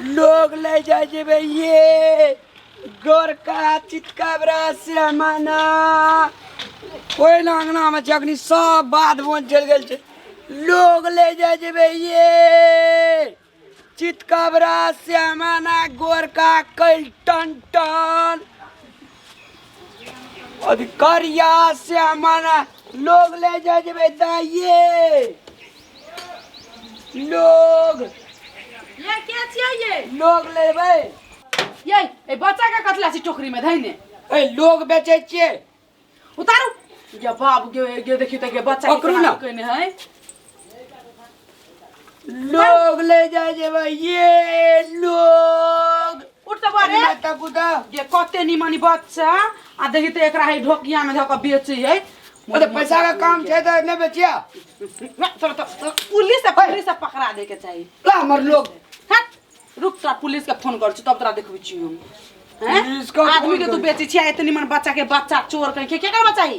लोग ले जाय जेबै ये गोरका चितकबरा श्यामाना ओहि अंगनामे छै अखनी सब बाध बन चलि गेल छै लोग ले जाय जेबै ये चितकबरा श्यामाना गोरका कैल टन टन अधिकारिया श्यामाना लोग ले जाय जेबै दाइये लोग ये के छियै ये लोग लेबै ये ए बच्चा के कतला छी टोकरी में धइने ए लोग बेचै छियै उतारू ये बाबू गे गे देखी त गे बच्चा के पकड़ू ना। केने है लोग ले जाय जेबै ये लोग उठ त बारे माता कुदा ये कते निमनी बच्चा आ देखी त एकरा है ढोकिया में धक बेचै है अरे पैसा का काम छै तऽ नहि बेचिया तोरा त पुलिस से पुलिस से पकड़ा दे के चाही ला हमर लोग हट रुक तोरा पुलिस के फोन कर छी तब तोरा देखबै छी हम हैं? पुलिस के आदमी के फोन तू करी। बेचै छी आ एते निमन बच्चा के बच्चा चोर कह के केकर बच्चा ही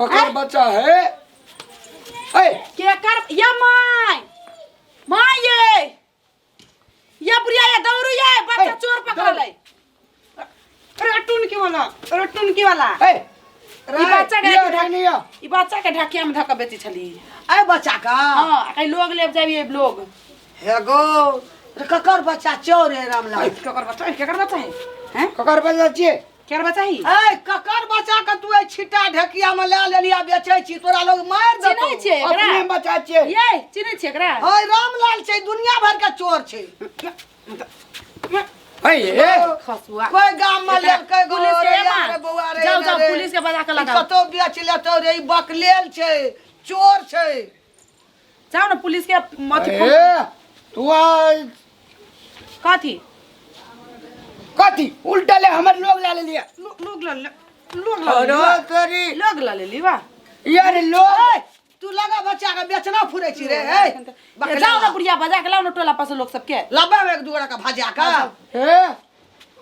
ककर बच्चा है ए केकर या my my ये या बुढ़िया ये दौड़ू ये बच्चा ए, चोर पकड़ ले अरे टुन के वाला अरे टुन के वाला ए ई बच्चा के ये रानी या ई बच्चा के ढकिया में धक्का बेचै छली ए बच्चा का हां कहीं लोग ले जाइए लोग हे गो रे ककर बच्चा चोर है रामलाल केकर बच्चा है केकर बच्चा है हैं ककर बच्चा छियै केकर बच्चा है ए ककर बच्चा के तू ए छिटा ढकिया में ले लेलिया बेचै छी तोरा लोग मार देतौ चिन्है छियै एकरा अपने बच्चा छियै ये चिन्है छियै एकरा ओए रामलाल छै दुनिया भर के चोर छै ए ए खसुआ कोई गाम में लेलकै गो पुलिस के रे एमा। यार रे बौआ रे जाओ, रे जाओ, रे। पुलिस के बजा के ई लगाओ। कतौ बेच लेतौ रे ई बकलेल छै चोर छै जाओ ना पुलिस के मत फोन ए तू आ कथी कथी उल्टा ले हमर लोग ला लेलिया लोग ल लोग ल अरे तोरी लोग ल लेली वाह यार लोग ए, तू लगा बच्चा के बेचना फुरे छी रे ए ये जाओ ना बुढ़िया बजा के लाओ ना टोला पास लोग सबके लबे एक दू गोरा के भजा के हे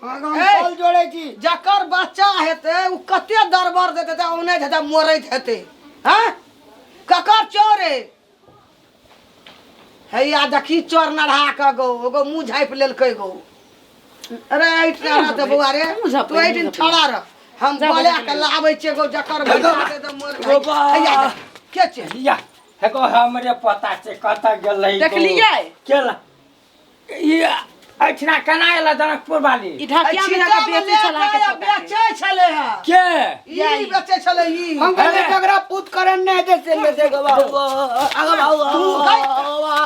अहाँके हम ए। कॉल जोड़ै छी जकर बच्चा हेतै ओ कते दरबर देतै तऽ औने हेतै मरैत हेतै हँ ककर चोर है हैया देखी चोर नढ़ा कऽ गो एगो मुँह झाँपि लेलकै गो अरे एहिठाम रह तऽ बौआ रे मुँह झाँपै, तू एहिठाम मुँह ठड़ा रह हम जा, बोला बजा के लाबै छियै गो जकर बच्चा हेतै तऽ मर गोबा। हैया देख, के छै या हेको हमरे पता छै कतऽ गेलै देखलियै? केला ई एहिठिना केना एला जनकपुर वाली ई ढकिया में छिट्टा जाके मे बेचै छला के लेके चौका के। बेचै छलै हँ के ई बेचै छलै ई हम कहलियै ककरा पुत करन नहि हेतै से लेते गो बाबू आगे बाबू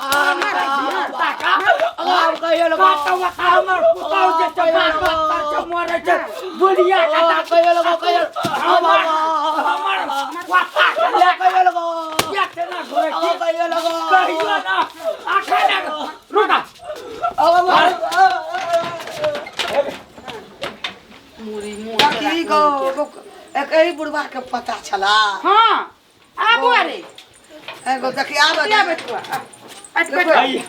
हमर पुतहु जे छै बात बात छै मरै छै बुढ़िया के दाँत हमर हमर पता के ले किया केना घुरै छी कहियो ना अखन रुका मुरी मुँह देखी गो एगो एक एही बुढ़वा के पता छला हाँ आबू अरे एगो देखी आब या बेटुआ अट बैठ आई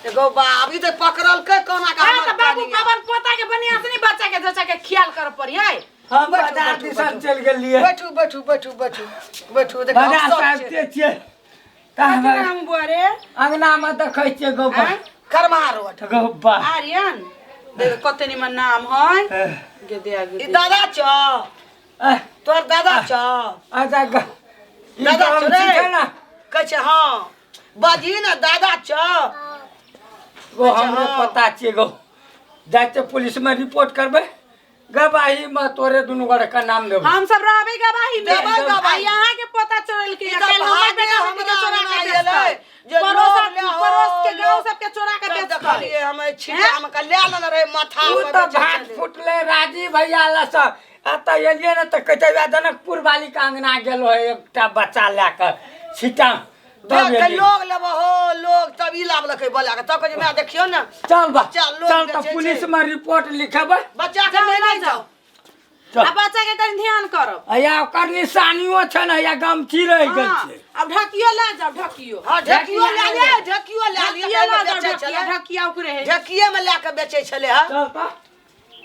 एगो बाबी तऽ पकड़लकै कोना के हाँ हमर तो बाबू कनिया। बाबन पोता के बढ़िया से नहीं बच्चा के जचा के ख्याल कर पड़ी है हम बैठू, बाजार बैठू, दिसन बैठू। चलि गेलियै बैठू बैठू बैठू बैठू बैठू देखो बाजार सब साहब छै। के छियै तऽ कथी नाम बुआ रे अंगना मे देखै छियै गोबा आँय? करमा रोड गोबा आर्यन देख कते निमन नाम है गे दे गे ई दादा छ तोहर दादा छ अच्छा ई दादा गाम छ रे छिकै ने कहै छै हँ बाजी ने दादा छ गो हमरे हँ। पता छियै गो जाते पुलिस में रिपोर्ट करबै गवाही में तोरे दुनू गोरे के नाम देबै हम सब रहबे गवाही में देबै गवाही। आ यहाँ के पता चलल कि ई तऽ कल हमर भागे बेटा बेटी के हमरा चोरा के अंगना बेचतै एलै, जे पड़ोस लोग ले हो, पड़ोस के गांव लोग सब के चोरा के सब बेचतै देखलियै हम एहि छिट्टा मे के लए लेने रहै माथा उ पर तऽ बेचै भात छलै। फुटलै राजीव भैया लए से एतऽ एलियै ने तऽ कहै छै वएह जनकपुर वाली के अंगना गेलो है एकटा बच्चा लए कऽ छिट्टा तब देख के एलियै। लोग लेबो हो लोग तब ई लाबलकै बोला के तब कहै छै माय देखियौ ने चल बा बच्चा लोग चल तऽ बेचै छै। पुलिस में रिपोर्ट लिखेबै बच्चा के जाओ, लेने जाओ। जाओ चल आ बच्चा के कनि ध्यान करब अया ओकर निशानियो छै ने या गमछी रहि गेल हाँ, छै अब ढकियो ला जाओ ढकियो हाँ ढेकियो लए ले ढेकियो लए लिअ ढकियो ला जाओ बेचै ढकिया छलै ढकिया ओकरे है ढेकिए मे लए के बेचै छलै हँ चल तऽ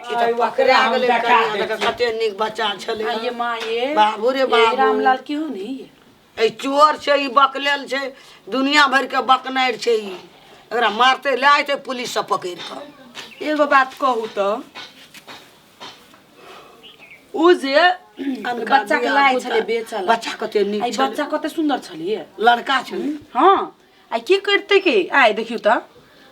ई तऽ पकड़ा गेलै कनिया देख कते नीक बच्चा छलै आ ये माँ ये बाबू रे ये बाबू। रामलाल क्यों नहीं ये ए चोर छै ई बकलेल छै दुनिया भरि के बकनारि छै ई एकरा मारते लए अयतै पुलिस सब पकड़ि कऽ। एगो बात कहू तऽ उ जे बच्चा के लाय छलै बेचल, बच्चा कते नीक आई छलै। बच्चा कते सुंदर छलिए, लड़का छलै। हँ, आ की करतै के? आइ देखियौ तऽ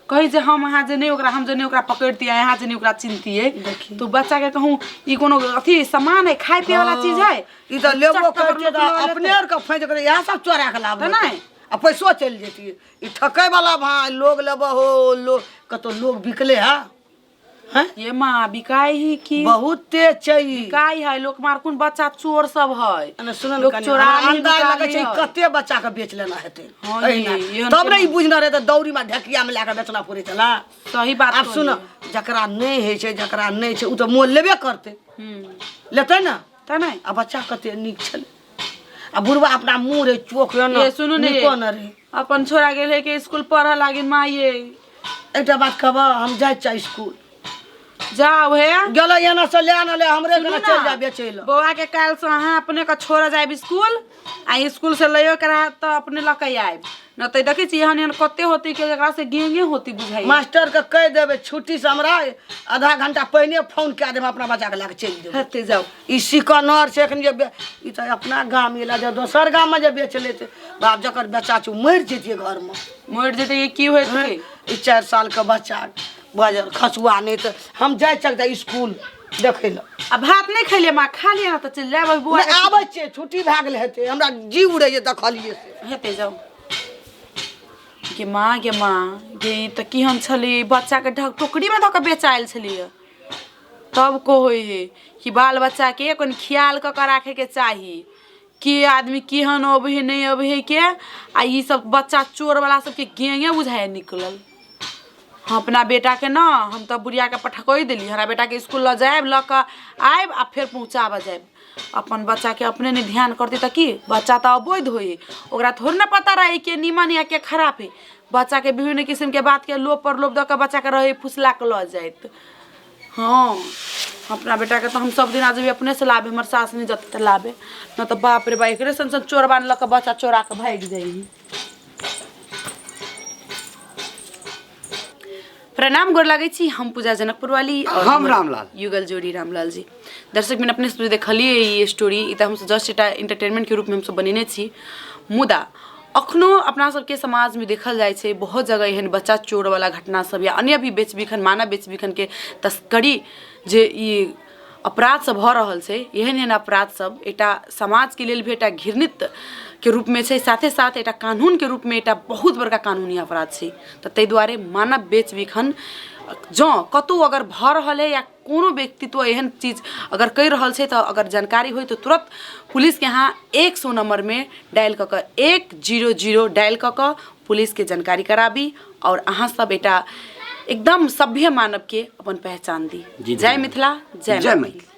कहै जे हम अहाँ जे नहि ओकरा, हम जे नहि ओकरा पकड़तियै, अहाँ जे नहि ओकरा चिन्हतियै। तो बच्चा के कहूँ ई कोनो अथी सामान है, खाय पिए वाला चीज है? ई तऽ लेबो चट करतियै लोक तऽ लऽ लेतै। अपने आरके फँसि कऽ इएह सब चोरा कऽ लाब तऽ नहि। आ पैसो चलि जैतियै। ई ठकै वाला भाय, लोग लेबो हो, लोग कतौ लोग बिकले है? हैं? ये माँ, बिकाय ही की? बहुत तेज छै ई। बिकाय है लोक मार, कोन बच्चा चोर सब है। एने सुनऽ ने लोक कनि, चोरा हमरा ली, अंदाज नुका लगै ली छै ई है। कते बच्चा के बेच लेना हेतै। हँ, एहिना। एहन तब ने केना? ई बुझना रहै तऽ दौरी में ढेकिया में लए कऽ बेचना पड़ै छलै। सही बात। आब सुन, जकरा नहि होइ छै, जकरा नहि छै, ओ तऽ मोल लेबे करतै। लेतै ने? तऽ नहि। आ बच्चा कते नीक छलै, आ बुढ़वा अपना मुँह रहै चोख ने। ये सुनू ने। नीको ने रहै। अपन छोरा गेल है के स्कूल पढ़ऽ लागी माये। एकटा बात कहबह, हम जाइ छियै स्कूल। जाओ हे। गेलै एना से ले आनले हमरे सुनू कने ने, चलि जा बेचै लए। बौआ के काल्हि से अहाँ अपने के छोड़ जायब स्कूल, आ स्कूल से लैयो के रहत तऽ अपने लऽ के आयब न तऽ देखै छी एहन एहन कते होती के एकरा से गेंगे होती बुझाइ। मास्टर के कहि देबै छुट्टी से हमरा आधा घंटा पहिने फोन कए देबै, अपना बच्चा के लए कऽ चलि जेबै। हेतै, जाउ। ई सिकनर छै एखन जे ई तऽ अपना गाम एला, जे दोसर गाममे जे बेच लेतै, बाप जकर बच्चा छै ओ मरि जेतियै घरमे। मरि जेतै, ये की होइत छै? ई 4 सालके बच्चा बजल खसुआ। नहि तऽ हम जाइ चलते स्कूल देखै लए। आ भात नहि खैलियै माँ, खा लिअ ने तऽ चलि जायब अभी बौआ। नहि, आबै छियै, छुट्टी भए गेल हेतै, हमरा जी उड़ै जे देखलियै से। हेतै, जाउ। गे माँ, गे माँ गे, ई तऽ केहन छलै? बच्चाके ढक टोकरीमे धऽ कऽ बेचायल छलैए। तब कहै है कि बाल बच्चाके कनि ख्याल कऽ कऽ राखैके चाही के आदमी केहन अबै है, नहि अबै है के। आ ई सब बच्चा चोरवला सबके गेंगे बुझाइ निकलल। हम अपना बेटाके ने, हम तऽ बुढ़ियाके पठकोइ देली, हमरा बेटाके इसकुल लऽ जायब, लऽ कऽ आयब आ फेर पहुँचाबऽ जायब। अपन बच्चाके अपने नहि ध्यान करतै तऽ की? बच्चा तऽ अबोध होइ हइ, ओकरा थोड़े ने पता रहै के नीमन या के खराब हइ। बच्चाके विभिन्न किसिमके बातके लोभ प्रलोभ दऽ कऽ बच्चाके रहै फुसला कऽ लऽ जाइत। हँ, अपना बेटाके तऽ हम सब दिना जेबै अपनेसँ लाबे, हमर सास नहि जेतै तऽ लाबे न तऽ बाप रे बा, एकरे सन सन चोरबा लऽ कऽ बच्चा चोरा कऽ भागि जाइ। प्रणाम, गोर लागै छी। हम पूजा जनकपुर वाली और हम हमर रामलाल। युगल जोड़ी रामलाल जी। दर्शक बिन अपने सब देखलियै ई स्टोरी, ई तऽ हमसब जस्ट एकटा एंटरटेनमेंट के रूपमे हमसब बनेने छी, मुदा अखनो अपना सबके समाजमे देखल जाइ छै बहुत जगह एहन बच्चा चोरवला घटना सब या अन्य भी बेच बिखन, मानव बेच बिखनके तस्करी जे ई अपराध सब भऽ रहल छै। एहन एहन अपराध सब एकटा समाजके लेल भी एकटा घृणित के रूपमे छै, साथे साथ एकटा कानूनके रूपमे एकटा बहुत बड़का कानूनी अपराध छै। तऽ ताहि दुआरे मानव बेच बिखन जँ कतहु अगर भऽ रहल है या कोनो व्यक्तित्व एहन चीज अगर कहि रहल छै तऽ अगर जानकारी होइ तऽ तुरंत पुलिसके यहाँ 100 नम्बरमे डायल कऽ कऽ, 100 डायल कऽ कऽ पुलिसके जानकारी कराबी आओर अहाँ सब एकटा एकदम सभ्य मानवके अपन पहचान दी। जी, जय मिथिला, जय जय मैथिली। मैथिली।